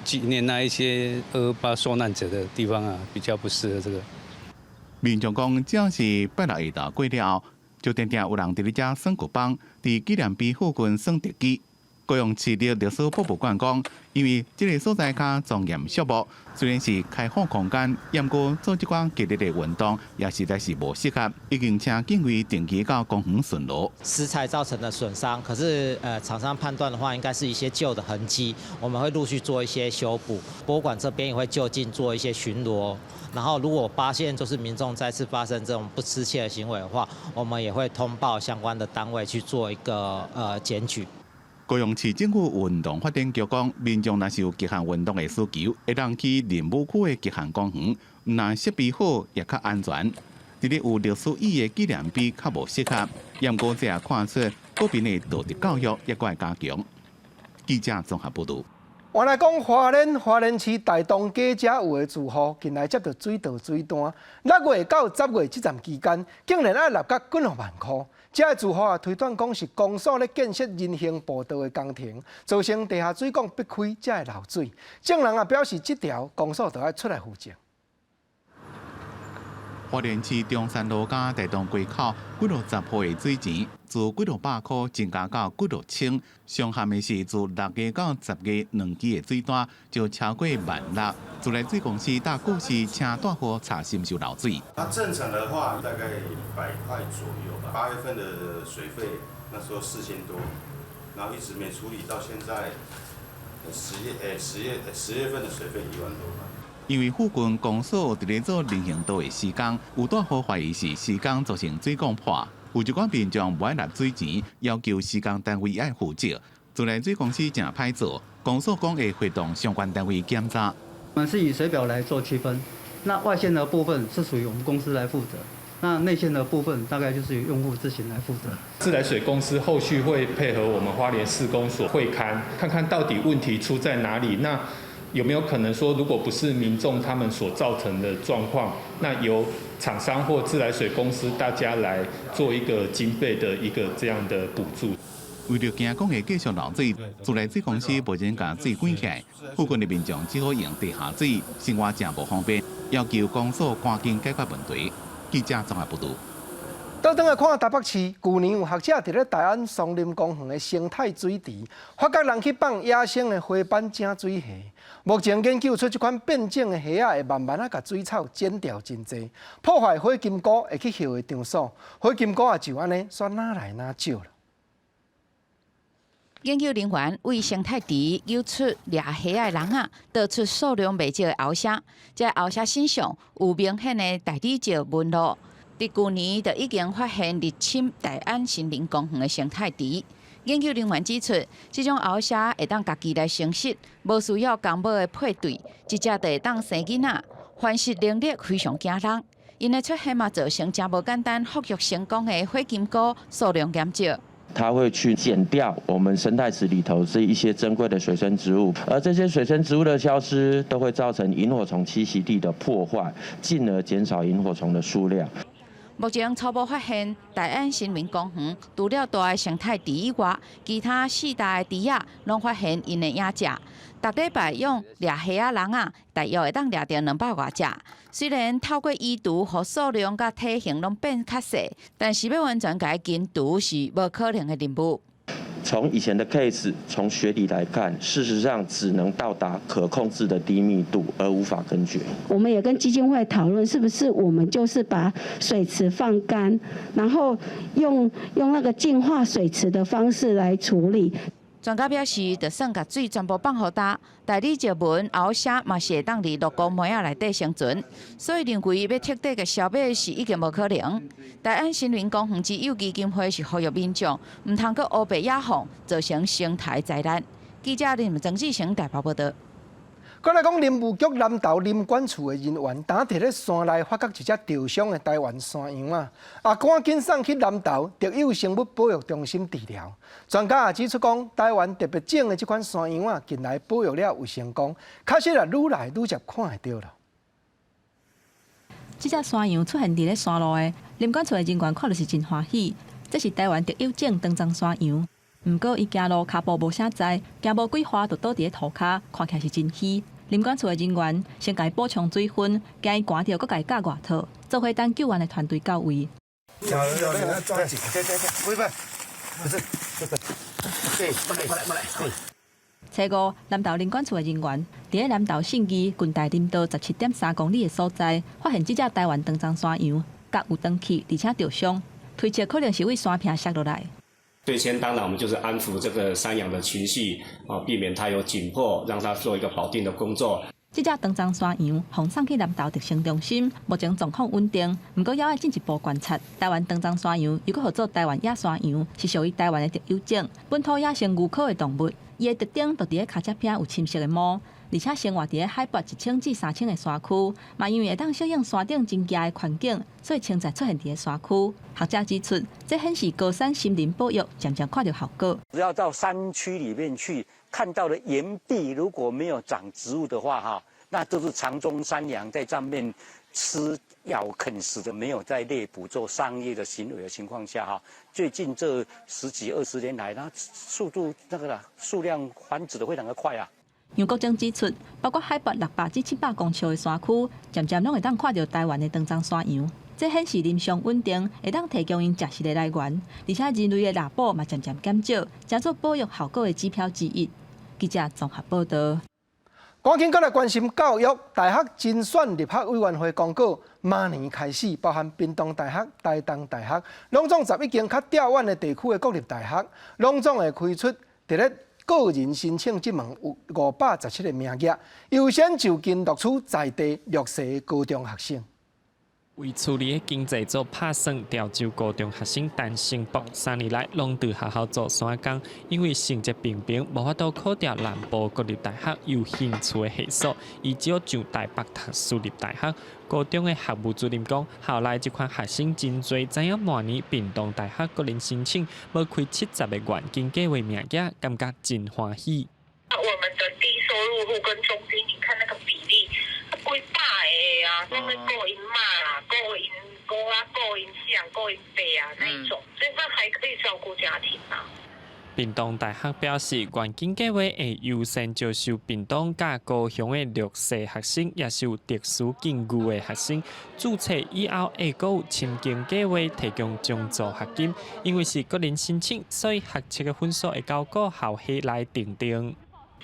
紀念那一些二二八受難者的地方啊，比較不適合這個。民眾講，只要是拜六下晝過了後，就定定有人佇咧遮耍鼓枋，佇紀念碑附近耍特技。高雄市立歷史博物館講，因為這個所在較莊嚴肅穆，雖然是開放空間，毋過做這款激烈的運動也實在是無適合，已經請警衛定期到公園巡邏。石材造成的損傷，可是廠商判斷的話，應該是一些舊的痕跡，我們會陸續做一些修補。博物館這邊也會就近做一些巡邏，然後如果發現就是民眾再次發生這種不適切的行為的話，我們也會通報相關的單位去做一個檢舉。高雄市政府運動發展局講，民眾若是有極限運動的需求，會當去仁武區的極限公園，毋但設備好，也較安全。佇咧有歷史意義的紀念碑較無適合，毋過這也看出國民的道德教育猶閣愛加強。記者綜合報導。原來講花蓮市大東街遮有的住戶，近來接著水道水單，6月到10月這段期間，竟然愛納甲幾若萬箍。這个住戶也推斷講是公所咧建設人行步道的工程，造成地下水管逼開，才會漏水。眾人也表示，這條公所著愛出來負責。花蓮市中山路佮大東街口幾落十戶的水錢，自幾落百箍增加到幾落千，上慘的是自6月到10月兩期的水單就超過1.6萬。自來水公司搭過是請大戶查是毋是有漏水。那正常的話大概100塊左右吧。8月份的水費那時候4000多，然後一直沒處理到現在10月份的水費1萬多塊。因為附近公所佇咧做人行道的施工，有大戶懷疑是施工造成水管破，有一寡民眾無愛納水錢，要求施工單位愛負責。自來水公司誠歹做，公所講會會同相關單位檢查。我們是以水表來做區分，那外線的部分是屬於我們公司來負責，那內線的部分大概就是由用戶自行來負責。自來水公司後續會配合我們花蓮市公所會勘，看看到底問題出在哪裡。那有沒有可能說，如果不是民眾他們所造成的狀況，那由廠商或自來水公司大家來做一個經費的一個這樣的補助？為著驚講會繼續漏水，自來水公司無先共水關起來，附近的民眾只好用地下水，生活誠無方便，要求公所趕緊解決問題。記者綜合報導。倒轉來看台北市，舊年有學者佇咧大安松林公園的生態水池，發覺人去放野生的花斑井水蝦。目前研究出這款變種的蝦仔會慢慢仔共水草剪掉真濟，破壞火金菇會去歇的場所。火金菇也就按呢，煞愈來愈少了。研究人員為生態池揪出掠蝦仔的籠仔，導出數量袂少的螯蝦。這螯蝦身上有明顯的大理石紋路。佇舊年就已經發現入侵大安森林公園的生態池。研究人員指出，這種螯蝦會當家己來生殖，無需要公母的配對，直接就會當生囡仔，繁殖能力非常驚人。𪜶的出現嘛，造成誠無簡單復育成功的火金菇數量減少。它會去剪掉我們生態池裡頭這一些珍貴的水生植物，而這些水生植物的消失，都會造成螢火蟲棲息地的破壞，進而減少螢火蟲的數量。目前初步發現，大安森林公園除了大的生態池以外，其他四大的池仔攏發現𪜶的影跡。逐禮拜用掠蝦仔籠仔，大約會當掠著200外隻。雖然透過移除，予數量佮體型攏變較細，但是欲完全共伊根除是無可能的任務。從以前的 case，從學理來看，事實上只能到達可控制的低密度，而無法根絕。我們也跟基金會討論，是不是我們就是把水池放乾，然後用那個淨化水池的方式來處理。專家表示，就算共水全部放予焦，大理石紋鰲蝦嘛是會當佇鹿谷糜仔內底生存，所以認為欲徹底共消滅是已經無可能。大安森林公園之友基金會是呼籲民眾，毋通閣烏白野放，造成生態災難。記者林曾志成台北報導。閣來講，林務局南投林管處的人員，當佇咧山內發覺一隻受傷的台灣山羊仔，啊，趕緊送去南投特有生物保育中心治療。專家也指出講，台灣特別種的這款山羊仔，近來保育了有成功，確實也愈來愈捷看會著囉。這隻山羊出現佇咧山路的林管處的人員看著是真歡喜，這是台灣特有種長鬃山羊。毋過伊行路跤步無啥在，行無幾橫就倒佇咧塗跤，看起來是真虛。林管處的人員先共伊補充水分，驚伊寒著，閣共伊罩外套，做伙等救援的團隊到位。對對對，不是，這個，對，過來過來過來，對。初五，南投林管處的人員佇咧南投信義近大林道17.3公里的所在，發現這隻台灣長鬃山羊角有斷去，而且著傷，推測可能是對山壁摔落來。最先當然我們就是安撫這個山羊的情緒，啊，避免它有緊迫，讓它做一個保定的工作。這隻長鬃山羊予送去南投特生中心，目前狀況穩定，毋過猶愛進一步觀察。台灣長鬃山羊又閣號做台灣野山羊，是屬於台灣的特有種，本土野生牛科的動物。伊的特徵就佇咧跤脊邊有深色的毛，而且生活佇咧海拔1000至3000的山區，嘛因為會當適應山頂真峻的環境，所以常在出現佇咧山區。學者指出，這顯示高山森林保育漸漸看著效果。只要到山區裡面去，看到的岩壁如果沒有長植物的話，哈，那都是長鬃山羊在上面吃咬啃食的，沒有在獵捕做商業的行為的情況下，哈，最近這十幾二十年來，它速度那個啦，數量繁殖的非常的快啊。楊國忠指出，包括海拔600至700公尺的山區，漸漸攏會當看著台灣的長鬃山羊。這顯示林相穩定，會當提供𪜶食食的來源，而且人類的獵捕嘛漸漸減少，成做保育效果的指標之一。記者綜合報導。趕緊閣來關心教育，大學甄選入學委員會公告，明年開始，包含屏東大學、台東大學，攏總11間較遙遠的地區的國立大學，攏總會開出佇咧個人申請這門有517個名額，優先就近錄取在地弱勢高中學生。為處理經濟做拍算，潮州高中學生陳成博3年來攏佇學校做山工，因為成績平平，無法度考著南部國立大學有興趣的系所，伊只好上台北讀私立大學。高中的學務主任講，校內這款學生真濟，知影明年屏東大學個人申請無開70個願景計畫名額，感覺真歡喜。我們的低收入戶跟中低，你看那個比例，幾百個啊，攏咧顧𪜶媽啦，顧𪜶姑啊，顧𪜶細人，顧𪜶爸啊那一種，所以他還可以照顧家庭啊。屏東大學表示，願景計劃會優先招收屏東佮高雄的弱勢學生，也是有特殊境遇的學生。註冊以後會閣有深耕計劃提供獎助學金。因為是個人申請，所以學測的分數會交各校系來訂定。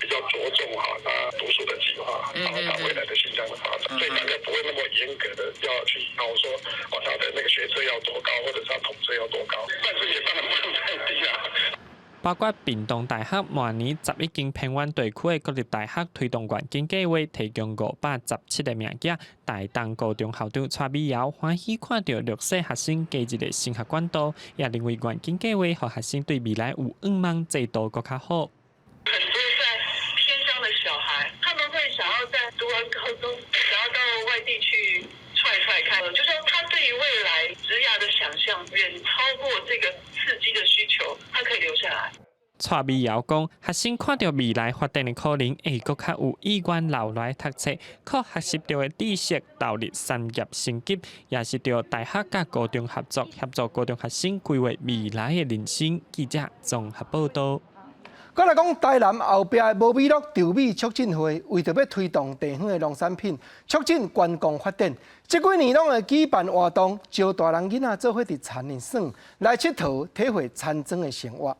比較着重哈，他讀書的計劃，然後他未來的性向的發展，所以大概不會那麼嚴格的要去要說，哦，他的那個學測要多高，或者是他統測要多高，但是也當然不能太低啊。包括屏東大學明年11間偏遠地區的國立大學推動願景計劃，提供517個名額。台東高中校長蔡美瑤歡喜看著弱勢學生加入的升學管道，也認為願景計劃予學生對未來有向望，前途閣較好。很多在偏鄉的小孩，他們會想要在讀完高中，想要到外地去踹踹看，就說他對於未來職涯的想象遠超過這個刺激的需求，他可以留下來。蔡美瑤講，學生看著未來發展的可能，會閣較有意願留來讀冊，靠學習著的知識投入產業升級，也是著大學佮高中合作，協助高中學生規劃未來的人生。記者綜合報導。閣來講，台南後壁的無美祿稻米促進會，為著欲推動地方的農產品，促進觀光發展，這幾年攏會舉辦活動，招大人囡仔做伙佇田裡耍，來𨑨迌，體會田莊的生活。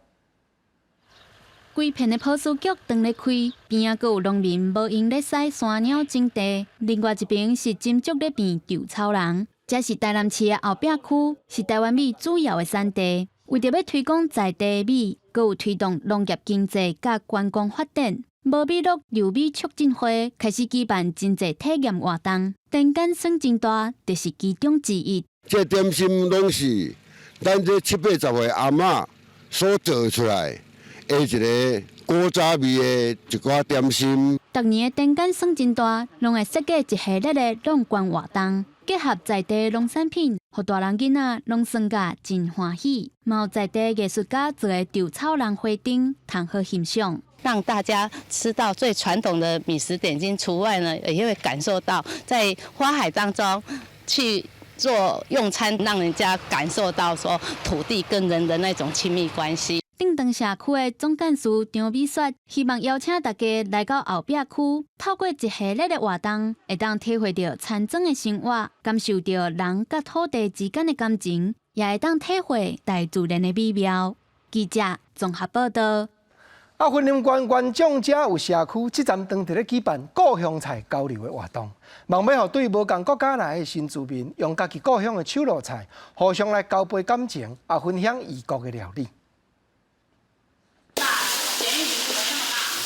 規片的波斯菊當咧開，邊仔閣有農民無閒咧駛山鳥種地。另外一邊是針竹咧變稻草人。這是台南市的後壁區，是台灣米主要的產地。為著欲推廣在地米，閣有推動農業經濟佮觀光發展，無米樂留米促進會開始舉辦真濟體驗活動。甜繭耍真大，就是其中之一。這點心攏是咱這七八十歲阿嬤所做出來的一个古早味的一寡點心。逐年的甜繭耍真大，攏會設計一系列的闖關活動，結合在地農產品，予大人囡仔攏耍甲真歡喜。嘛有在地藝術家做的稻草人花燈，通好欣賞。讓大家吃到最傳統的米食點心，除外呢，也會感受到在花海當中去做用餐，讓人家感受到說土地跟人的那種親密關係。頂長社區的總幹事張美雪希望邀請大家來到後壁區，透過一系列的活動，會當體會著田莊的生活，感受著人佮土地之間的感情，也會當體會大自然的美妙。記者綜合報道。啊，雲林縣元長遮有社區，這陣當佇咧舉辦故鄉菜交流的活動，望欲予對無仝國家來的新住民，用家己故鄉的手路菜，互相來交杯感情，啊，分享異國的料理。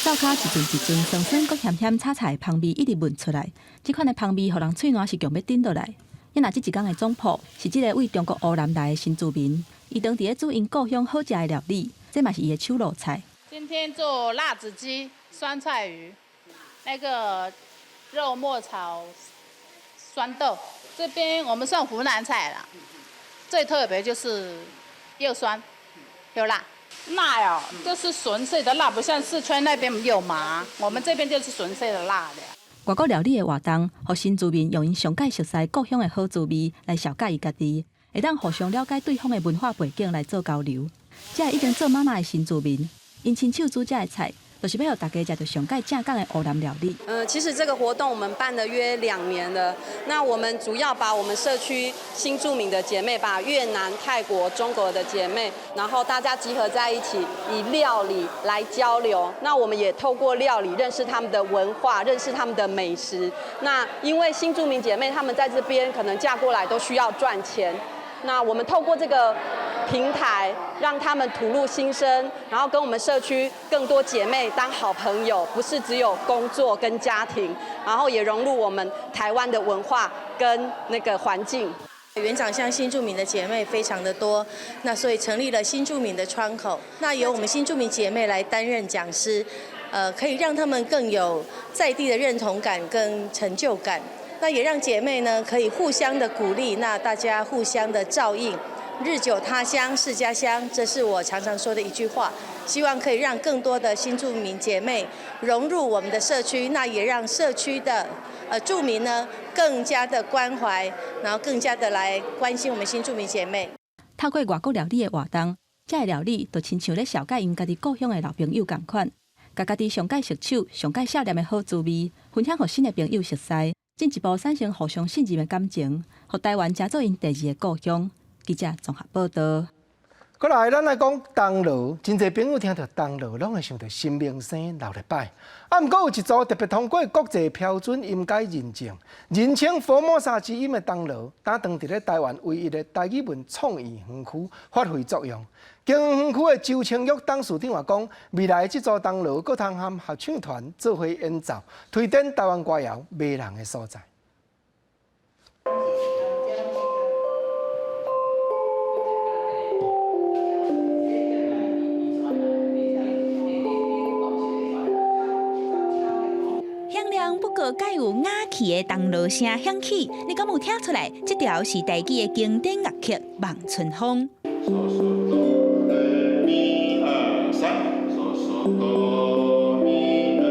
灶跤一陣一陣酸酸閣鹹鹹炒菜的芳味一直聞出來，這款的芳味予人喙瀾是強欲頂落來。啊若這一工的總鋪是這个對中國湖南來的新住民，伊當佇咧煮𪜶故鄉好食的料理，這嘛是伊的手路菜。今天做辣子雞、酸菜魚，那個肉末炒酸豆。這邊我們算湖南菜啦，最特別就是又酸又辣。辣哦，就是純粹的辣，不像四川那邊有麻，我們這邊就是純粹的辣的。外國料理的活動，予新住民用𪜶上蓋熟悉故鄉的好滋味來紹介伊家己，會當互相了解對方的文化背景來做交流。這个已經做媽媽的新住民，𪜶親手煮這个菜，就是欲予大家食著上蓋正港的湖南料理。其實這個活動我們辦了約2年了。那我們主要把我們社區新住民的姐妹，把越南、泰國、中國的姐妹，然後大家集合在一起，以料理來交流。那我們也透過料理認識他們的文化，認識他們的美食。那因為新住民姐妹她們在這邊可能嫁過來都需要賺錢，那我們透過這個平台，讓他們吐露心聲，然後跟我們社區更多姐妹當好朋友，不是只有工作跟家庭，然後也融入我們台灣的文化跟那個環境。元長鄉新住民的姐妹非常的多，那所以成立了新住民的窗口，那由我們新住民姐妹來擔任講師，可以讓他們更有在地的認同感跟成就感，那也讓姐妹呢可以互相的鼓勵，那大家互相的照應。日久他鄉是家鄉，這是我常常說的一句話。希望可以讓更多的新住民姐妹融入我們的社區，那也讓社區的住民呢更加的關懷，然後更加的來關心我們新住民姐妹。透過外國料理的活動，這个料理就親像咧紹介𪜶家己故鄉的老朋友仝款，共家己上蓋熟手、上蓋少年的好滋味，分享予新的朋友熟似，進一步產生互相信任的感情，予台灣成做𪜶第二个故鄉。記者綜合報道。過來，咱來講銅鑼，真濟朋友聽著銅鑼，攏會想著新明星鬧熱擺。啊，毋過有一組特別通過國際標準音階認證，人稱佛摩薩之音的銅鑼，當當佇咧台灣唯一的台語文創意園區發揮作用。經營園區的周清玉董事長話講，未來這組銅鑼閣通和合唱團做伙演奏，推展台灣歌謠迷人的所在。響亮不過蓋有雅氣的銅鑼聲響起，你敢有聽出來？這條是台語的經典樂曲《望春風》。嗦嗦哆來咪二三，嗦嗦哆咪來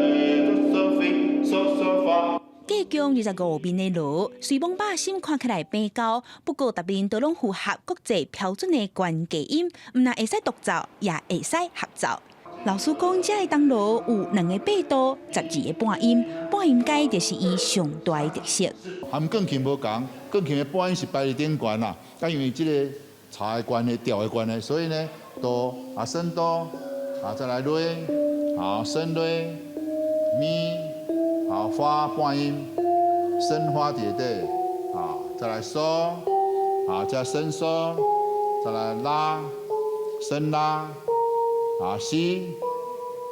哆嗦咪嗦嗦發。計共25面的鑼，雖罔把心看起來平厚，不過逐面都攏符合國際標準的懸低音，毋但會使獨奏，也會使合奏。老師講，這个銅鑼有兩个八度、12个半音，半音階就是伊上大的特色。和鋼琴無仝，鋼琴的半音是排佇頂懸啦，啊，因為這个差的關係、調的關係，所以呢，哆啊升哆，好，再來瑞，好，升瑞，咪，好，發半音，升發疊對，好，再來嗦，好，加升嗦，再來拉，升拉，好，西，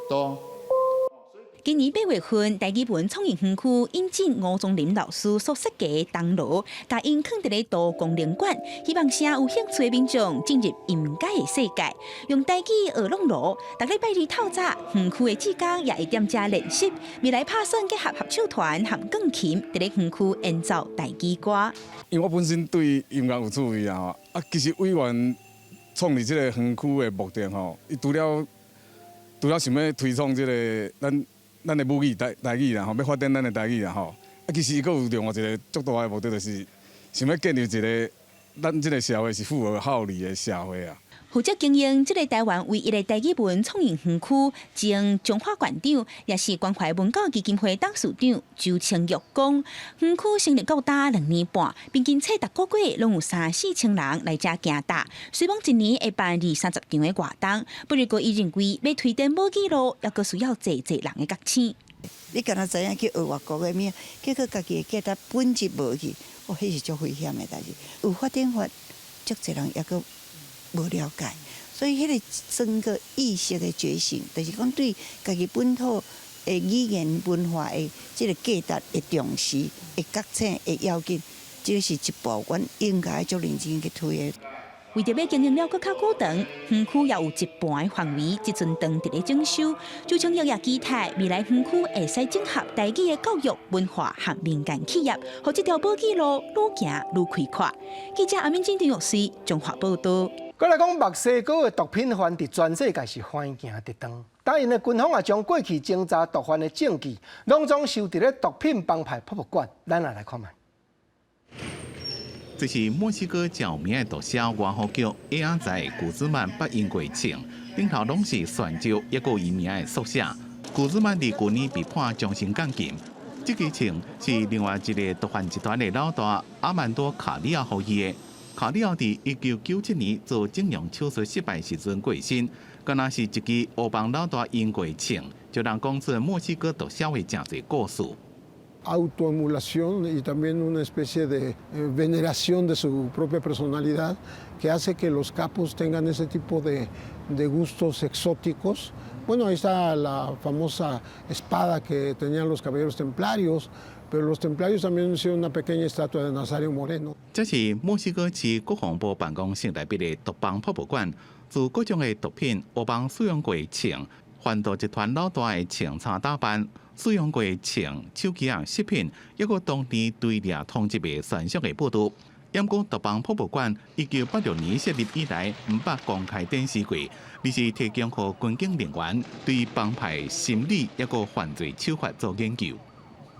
哆。今年8月份，台語文創意園區引進吳宗林老師所設計的銅鑼，共𪜶囥佇咧都光靈館，希望聲有興趣的民眾進入音樂的世界，用台語學弄鑼。逐禮拜二透早，園區的志工也會踮遮練習。未來拍算結合合唱團和鋼琴，佇咧園區演奏台語歌。因為我本身對音樂有趣味啊，啊，其實委員創立這個園區的目的吼，伊除了想欲推崇這个咱的母語台語啦吼，欲發展咱的台語啦吼，啊，其實伊閣有另外一个足大的目的，就是想欲建立一个咱這个社會是符合孝禮的社會啊。負責經營這个台灣唯一的台語文創意園區，前彰化縣長，也是關懷文教基金會董事長周清玉講，園區成立到今2年半，平均逐個月攏有三四千人來遮行踏。雖罔一年會辦二三十場的活動，不過伊認為欲推展母語路，猶閣需要濟濟人的覺醒。你敢若知影去學外國的物，結果家己的價值本質無去，哦，彼是足危險的代誌。有發展法，足濟人猶閣無了解，所以彼个整個意識的覺醒，就是講對家己本土的語言文化的這个價值的重視、的覺醒的要緊，這个是一步，阮應該足認真去推的。為著欲經營了閣較久長，園區也有一半的範圍，這陣正佇咧整修。周清玉也期待未來園區會使整合台語的教育、文化和民間企業，予這條母語路愈行愈開闊。記者阿敏珍、陳玉思，綜合報導。閣來講，墨西哥的毒品犯佇全世界是橫行直斷，當𪜶的軍方也將過去偵查毒販的證據，攏總收佇咧毒品幫派博物館。咱也來看覓。這是墨西哥著名的毒梟，外號叫矮仔仔古茲曼捌用過槍，頂頭攏是旋石，抑閣有伊名的縮寫。古茲曼佇舊年被判終身監禁。這支槍是另外一个毒販集團的老大阿曼多卡里奧予伊的。卡里奧佇1997年做整容手術失敗時陣過身，敢若是一支黑幫老大用過槍，就人講出墨西哥毒梟的誠濟故事。 Autoemulación y también una especie de veneración de su propia personalidad que hace que los capos tengan ese tipo de gustos exóticos. Bueno, ahí está la famosa espada que tenían los caballeros templarios, pero los templarios también hicieron una pequeña estatua de Nazario Moreno. 這是墨西哥市國防部辦公室內面的毒幫博物館，自各種的毒品、黑幫使用過槍、販毒集團老大的槍叉打扮。使用過槍、手機仔、飾品，抑閣當年追掠通緝的懸賞的報導。毋過毒幫博物館1986年設立以來，毋捌公開展示過，而是提供予軍警人員對幫派心理抑閣犯罪手法做研究。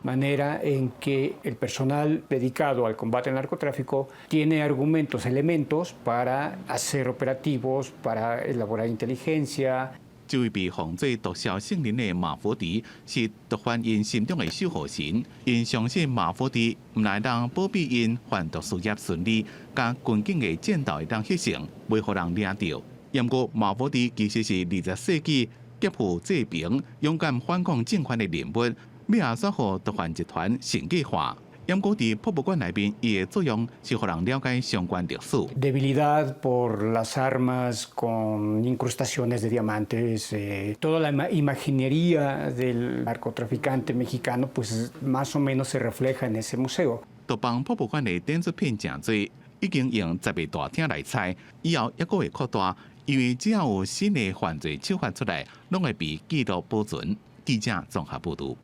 Manera en que el personal dedicado al combate al narcotráfico tiene argumentos, elementos para hacer operativos, para elaborar inteligencia. 這位被封做毒梟聖人的馬佛迪，是毒販𪜶心中的守護神。𪜶相信馬佛迪毋但當保庇𪜶販毒事業順利，佮軍警的戰鬥會當彼成，袂予人掠著。毋過馬佛迪其實是20世紀劫富濟貧、勇敢反抗政權的人物，尾仔煞予毒販集團神格化。毋過佇博物館內面，伊的作用是予人了解相關歷史。 Debilidad por las armas con incrustaciones de diamantes, toda la imaginería del narcotraficante mexicano, pues más o menos se refleja en ese museo. 毒幫博物館的展出品誠濟，已經用10個大廳來塞，以後猶閣會擴大，因為只要有新的犯罪手法出來，攏會被記錄保存。記者綜合報導。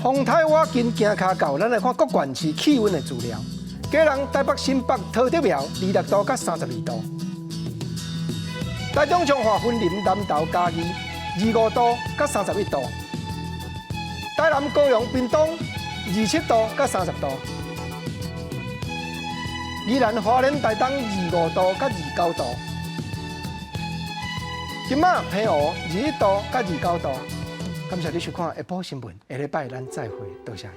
風颱倚近行跤到，咱來看各縣市氣溫的資料。基隆、台北、新北、桃竹苗26度佮32度。台中、彰化、雲林、南投、嘉義25度佮31度。台南、高雄、屏東27度佮30度。宜蘭、花蓮、台東25度佮29度。金馬、澎湖21度佮29度。感謝你收看下晡新聞，下禮拜咱再會，多謝。